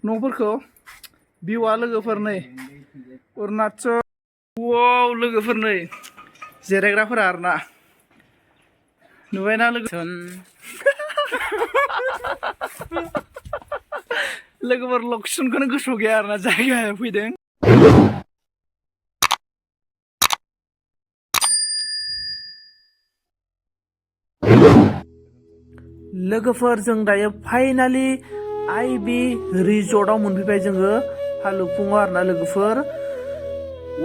न'फोरखौ भिउआ लोगोफोर नै अरुणाचल वाव लोगोफोर नै जिरायग्राफोरा आरोना नुबायना लोगोफोर लोगोफोर लकेसनखौनो गोसोआव गैया आरोना जायगाया फैदों लोगोफोर जों दायो फाइनालि आइबि रिजर्टआव मोनफैबाय जोङो भालुकपुङाव आरोना लोगोफोर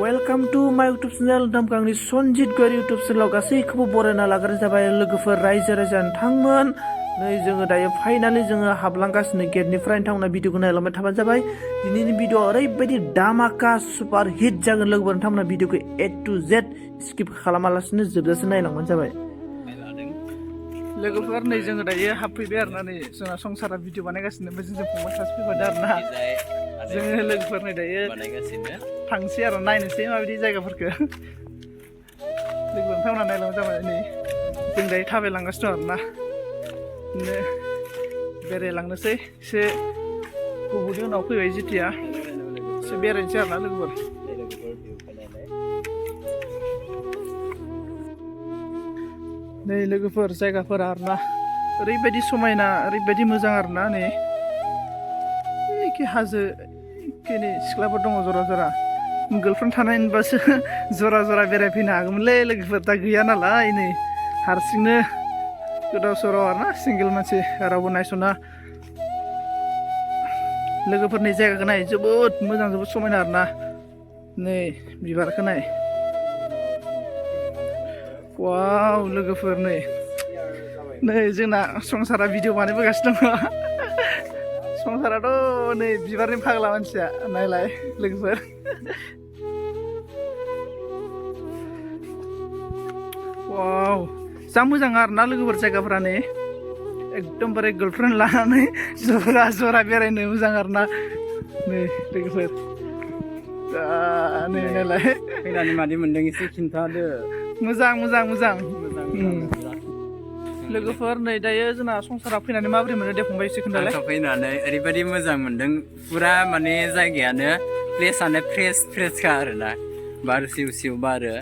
वेलकाम टू माय यूट्यूब चैनल नोंथांखौ आंनि सनजित गौर यूट्यूब चैनलाव गासैखौबो बरायना लाग्रोनाय जाबाय लोगोफोर रायजो राजा नोंथांमोन नै जोङो दायो फाइनालि जोङो हाबलांगासिनो गेटनिफ्राय नोंथांमोना भिडिअखौ नायलांबाय थाबानो जाबाय दिनैनि भिडिअआ ओरैबायदि धामाका सुपार हिट जागोन लोगोफोर नोंथांमोना भिडिअखौ ए टु जेड स्किप खालामालासिनो जोबजासिम नायलांबानो जाबाय लोगोफोर नै जोङो दायो हाबफैबाय आरोना नै जोंना संसारा भिडिअ बानायगासिनो ओमफ्राय जों फंबाय सासे फैफादों आरोना जोङो लोगोफोर नै दायो थांसै आरो नायनोसै माबायदि जायगाफोरखौ लोगोफोर नोंथांमोना नायलांबानो जाबाय नै जों दायो थाबायलांगासिनो दं आरोना बिदिनो बेरायलांनोसै एसे गोबावनि उनाव फैबाय जेथिया एसे बेरायनोसै आरोना लोगोफोर नै लोगोफोर जायगाफोरा आरोना ओरैबायदि समायना ओरैबायदि मोजां आरोना नै एखे हाजो एखे सिख्लाफोर दङ जरा जरा गार्लफ्रेन्ड थानाय मोनबासो जरा जरा बेरायफैनो हागौमोनलै लोगोफोर दा गैया नालाय नै हारसिंनो गोदाव सोराव आरोना सिंगेल मानसि रावबो नायस'ना लोगोफोरनि जायगाखौ नाय जोबोद मोजां जोबोद समायना आरोना नै बिबारखौ नाय वाव लोगोफोर नै जोंना संसारा भिडिअ बानायबोगासिनो दङ संसाराथ' नै बिबारनि फाग्ला मानसिया नायलाय लोगोफोर वाव जा मोजां आरोना लोगोफोर जायगाफोरा नै एकदमबारे गार्लफ्रेन्ड लानानै जरा जरा बेरायनो मोजां आरोना नै लोगोफोर नै नायलाय फैनानै मादि मोनदों एसे खिन्थादो मोजां मोजां मोजां लोगोफोर नै दायो जोंना संसारा फैनानै माबोरै मोनो दे फंबाय एसे खोन्थालाय फैनानै ओरैबायदि मोजां मोनदों फुरा माने जायगायानो प्लेसआनो फ्रेसखा आरोना बार सिउ सिउ बारो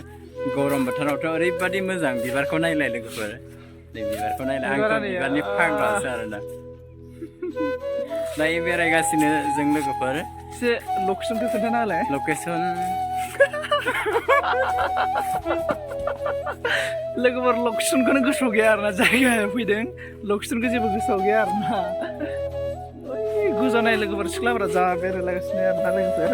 गरम बोथोरावथ' ओरैबायदि मोजां बिबारखौ नायलाय लोगोफोर नै बिबारखौ नायलाय आंथ' बिबारनि फाग्लासो आरोना दायो बेरायगासिनो जों लोगोफोर एसे लकेसनखौ खोन्थाना होलाय लकेसन लोगोफोर लकेसनखौनो गोसोआव गैया आरोना जायगाया फैदों लकेसनखौ जेबो गोसोआव गैया आरोना गोजानाय लोगोफोर सिख्लाफोरा जा बेरायलागासिनो आरोना लोगोफोर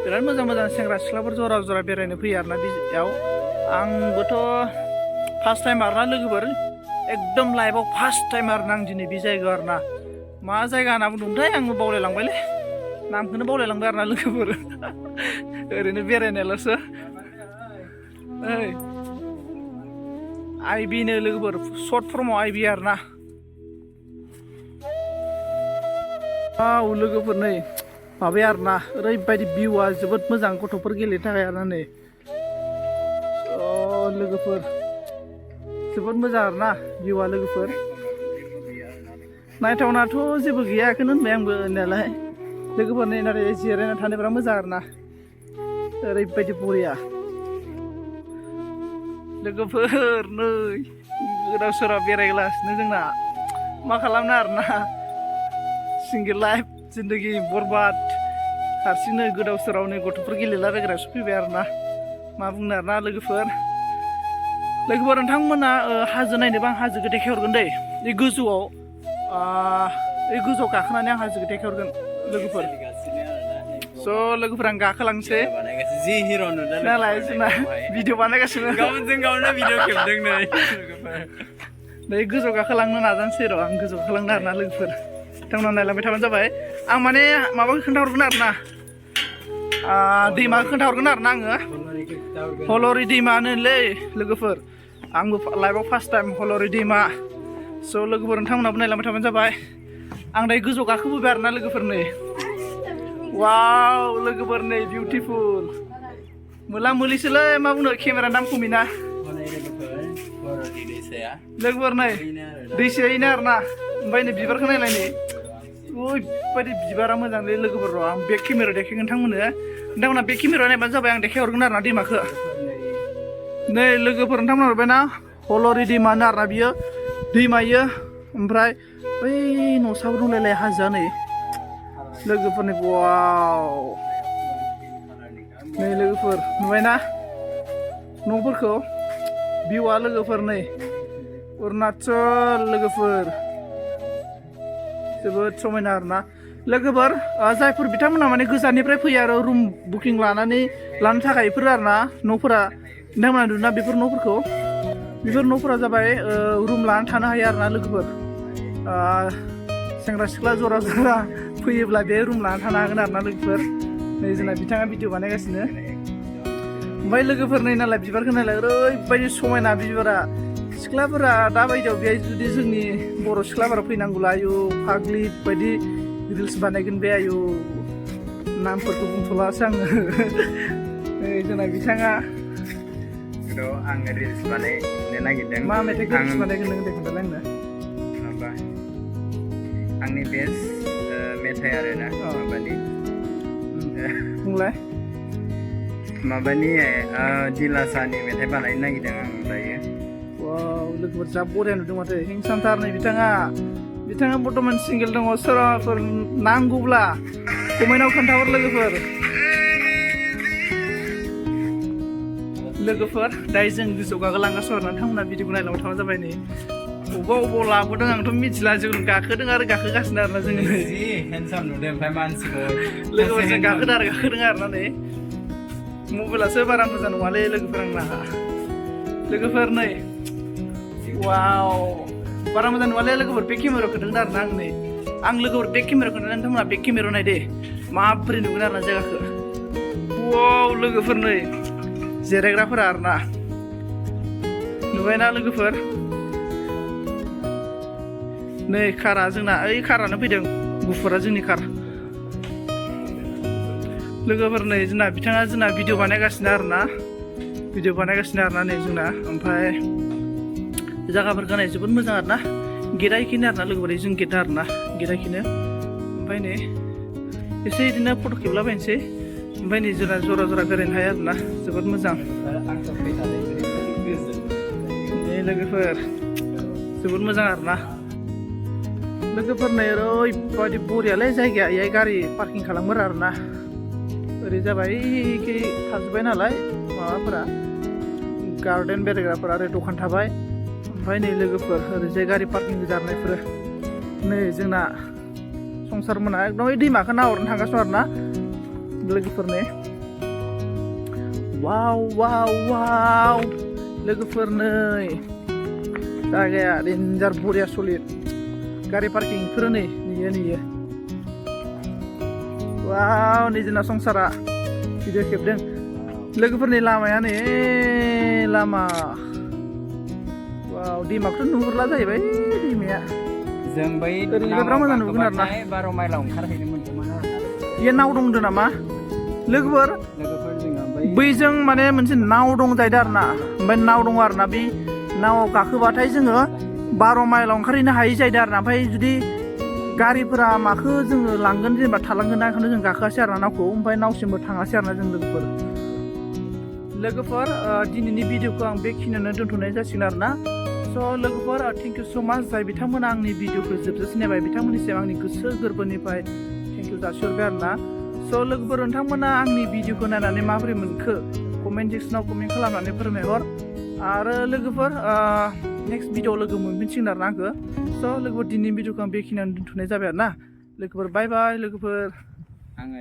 बिराद मोजां मोजां सेंग्रा सिख्लाफोर जरा जरा बेरायनो फैयो आरोना बेयाव आंबोथ' फार्स्ट टाइम आरोना लोगोफोर एकदम लाइफआव फार्स्ट टाइम आरोना आं दिनै बे जायगायाव आरोना मा जायगा होनना बुंदोंमोनथाय आंबो बावलायलांबायलै नामखौनो बावलायलांबाय आरोना लोगोफोर ओरैनो बेरायनायल'सो ओइ आइबिनो लोगोफोर सर्ट फर्माव आइबि आरोना औ लोगोफोर नै माबाया आरोना ओरैबायदि भिउआ जोबोद मोजां गथ'फोर गेलेनो थाखाय आरोना नै लोगोफोर जोबोद मोजां आरोना भिउआ लोगोफोर नायथावनाथ' जेबो गैया बेखौनो होनबाय आंबो होननायालाय लोगोफोर नै नाथाय जिरायना थानो बिराद मोजां आरोना ओरैबायदि बरिया लोगोफोर नै गोदाव सोराव बेरायगासिनो जोंना मा खालामनो आरोना सिंगेल लाइफ जिन्दगि बरबाद हारसिंनो गोदाव सोराव नै गथ'फोर गेलेलाबायग्रासो फैबाय आरोना मा बुंनो आरोना लोगोफोर नोंथांमोना हाजो नायनोबा आं हाजोखौ देखायहरगोन दै बे गोजौआव गाखोनानै आं हाजोखौ देखायहरगोन लोगोफोर स' लोगोफोर आं गाखोलांसै जि हिर' नुदों नालाय जोंना भिडिअ बानायगासिनो गावजों गावनो भिडिअ खेबदों नै गोजौ गाखोलांनो नाजानोसै र' आं गोजौ गाखोलांनो आरोना लोगोफोर बिथांमोना नायलांबाय थाबानो जाबाय आं माने माबाखौ खोन्थाहरगोन आरोना दैमाखौ खोन्थाहरगोन आरोना आङो हल'रि दैमा होनोलै लोगोफोर आंबो लाइफआव फार्स्ट टाइम हल'रि दैमा स' लोगोफोर नोंथांमोनाबो नायलांबाय थाबानो जाबाय आं दायो गोजौ गाखोबोबाय आरोना लोगोफोर नै वाव लोगोफोर नै बिउटिफुल मोला मोलिसोलै मा बुंनो केमेरा दाम खमिना लोगोफोर नै दैसायैनो आरोना ओमफ्राय नै बिबारखौ नायलाय नै ओरैबायदि बिबारा मोजांलै लोगोफोर र' आं बेक केमेरायाव देखायगोन नोंथांमोना बेक केमेरायाव नायबानो जाबाय आं देखायहरगोन आरोना दैमाखौ नै लोगोफोर नोंथांमोना नुबायना हल'रि दैमानो आरोना बियो दैमायो ओमफ्राय बै न'साबो दंलायलाय हाजोआ नै लोगोफोरनि वाव नै लोगोफोर नुबायना न'फोरखौ भिउआ लोगोफोर नै अरुणाचल लोगोफोर जोबोद समायना आरोना लोगोफोर जायफोर बिथांमोना माने गोजाननिफ्राय फैयो आरो रुम बुकिं लानो थाखाय बेफोर आरोना न'फोरा नोंथांमोना नुना बेफोर न'फोरा जाबाय रुम लानानै थानो हायो आरोना लोगोफोर सेंग्रा सिख्ला जरा जरा फैयोब्ला बे रुम लानानै थानो हागोन आरोना लोगोफोर नै जोंना बिथाङा भिडिअ बानायगासिनो ओमफ्राय लोगोफोर नै नालाय बिबारखौ नायलाय ओरैबायदि समायना बिबारा सिख्लाफोरा दाबायदियाव बेहाय जुदि जोंनि बर' सिख्लाफोरा फैनांगौला आयु फाग्लि बायदि रिल्स बानायगोन बे आयु नामफोरखौ बुंथ'लासो आङो नै जोंना बिथाङा आङो रिल्स बानायनो नागिरदों मा मेथाइखौ रिल्स बानायगोन नों दे खोन्थालाय आंनो माबा आंनि बेस्ट मेथाइ आरोना माबानि बुंलाय माबानि दिलासानि मेथाइ बानायनो नागिरदों आं दायो वाव लोगोफोर जा बरिया नुदों माथो हिंसानथार नै बिथाङा बर्थमान सिंगेल दङ सोरबाफोर नांगौब्ला कमेन्टआव खोन्थाहर लोगोफोर दायो जों गोजौ गाखोलांगासिनो आरो नोंथांमोना भिडिअखौ नायलांबाय थाबानो जाबाय नै अबाव लाबोदों आंथ' मिथिला जों गाखोदों आरो गाखोगासिनो आरोना जोङो हेन्डसाम नुदों ओमफ्राय मानसिखौ लोगोफोर जों गाखोदों आरोना नै मबाइलासो बारा मोजां नङालै लोगोफोर आंना लोगोफोर नै वाव बारा मोजां नङालै लोगोफोर बेक केमेरायाव खोदों आरोना आं लोगोफोर बेक केमेरायाव खोदों नोंथांमोना बेक केमेरायाव नायदे माबोरै नुगोन आरोना जायगाखौ वाव लोगोफोर नै जिरायग्राफोरा आरोना नुबायना लोगोफोर नै कारा जोंना ओइ कारानो फैदों गुफुरा जोंनि कार लोगोफोर नै बिथाङा भिडिअ बानायगासिनो आरोना नै जोंना ओमफ्राय जायगाफोरखौ नाय जोबोद मोजां आरोना गेटआ इखिनो आरोना लोगोफोर जों गेटआ आरोना गेटआ इखिनो ओमफ्राय नै एसे बिदिनो फट' खेबलाबायनोसै ओमफ्राय नै जोंना जरा जरा बेरायनो हायो आरोना जोबोद मोजां नै लोगोफोर जोबोद मोजां आरोना लोगोफोर नै ओरैबायदि बरियालै जायगाया बेहाय गारि पार्किं खालामो आरोना ओरै जाबाय एखे थाजोब्बाय नालाय माबाफोरा गार्डेन बेरायग्राफोरा ओरै दखान थाबाय ओमफ्राय नै लोगोफोर ओरैजाय गारि पार्किं जानायफोर नै जोंना संसार मोना एकदम ओइ दैमाखौ नाहरनो थांगासिनो आरोना लोगोफोर नै वाव लोगोफोर नै जायगाया डेन्जार बरिया सलिड गारि पार्किंफोर नै नुयो वाव नै जोंना संसारा भिडिअ खेबदों लोगोफोरनि लामाया नै लामा वाव दैमाखौथ' नुहुरला जाहैबाय दैमाया जों बै ओरैनो मोजां नुगोन आरोना 12 माइलाव ओंखारहैदोंमोन बे नाव दं होनदों नामा लोगोफोर बैजों माने मोनसे नाव दं जाहैदों आरोना ओमफ्राय नाव दङ आरोना बे नावआव गाखोबाथाय जोङो 12 माइलाव ओंखारहैनो हायै जाहैदों आरोना ओमफ्राय जुदि गारिफोरा माखौ जोङो लांगोन जेनेबा थालांगोन ना बेखौनो जों गाखोआसै आरोना नावखौ ओमफ्राय नावसिमबो थाङासै आरोना जों लोगोफोर दिनैनि भिडिअखौ आं बेखिनियावनो दोनथ'नाय जासिगोन आरोना स' लोगोफोर थेंक इउ स' माच जाय बिथांमोना आंनि भिडिअखौ जोबजासिम नायबाय बिथांमोननिसिम आंनि गोसो गोरबोनिफ्राय थेंक इउ जासिहरबाय आरोना स' लोगोफोर नोंथांमोना आंनि भिडिअखौ नायनानै माबोरै मोनखो कमेन्ट सेक्सनाव कमेन्ट खालामनानै फोरमायहर आरो लोगोफोर नेक्स्ट भिडिअ लोगो मोनफिनसिगोन आरोना आंखौ स' लोगोफोर दिनैनि भिडिअखौ आं बेखिनियावनो दोनथ'नाय जाबाय आरोना लोगोफोर बाय बाय लोगोफोर आङो